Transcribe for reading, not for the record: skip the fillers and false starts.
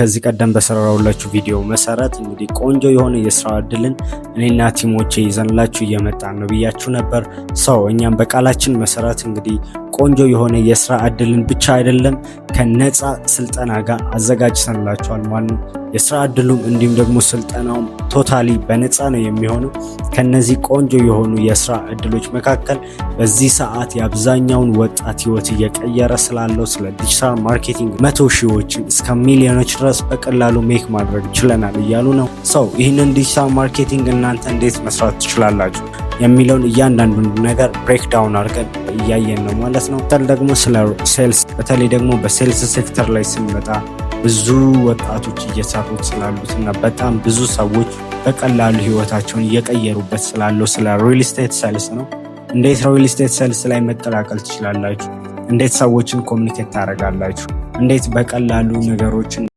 ከዚህ ቀደም በሰራሁላችሁ ቪዲዮ መሰረት እንግዲህ ቆንጆ የሆነ የስራ እድልን እኔና team ኦቼ ይዘንላችሁ እየመጣን ነው ብያችሁ ነበር። So እኛም በቃላችን መሰረት እንግዲህ ቆንጆ የሆነ የስራ እድልን ብቻ አይደለም፣ ከነፃ ስልጠና ጋር አዘጋጅተንላችኋል ማለት ነው። የስራ እድሉም እንዲሁም ደግሞ ስልጠናውም totally በነፃ ነው የሚሆነው። ከነዚህ ቆንጆ የሆኑ የስራ እድሎች መካከል በዚህ ሰዓት የአብዛኛውን ወጣት ህይወት እየቀየረ ስላለው ስለ digital marketing 100 ሺዎችን እስከ ሚሊዮኖች ድረስ በቀላሉ make ማድረግ ችለናል እያሉ ነው። So ይህንን digital marketing እናንተ እንዴት መስራት ትችላላችሁ የሚለውን እያንዳንዱን ነገር break down አድርገን እያየን ነው ማለት ነው። ደግሞ ስለ sales፣ በተለይ ደግሞ በ sales sector ላይ ስንመጣ ብዙ ወጣቶች እየሰሩት ስላሉት እና በጣም ብዙ ሰዎች በቀላሉ ህይወታቸውን እየቀየሩበት ስላለው ስለ real estate sales ነው። እንዴት real estate sales ላይ መቀላቀል ትችላላችሁ? እንዴት ሰዎችን communicate ታደርጋላችሁ? እንዴት በቀላሉ ነገሮችን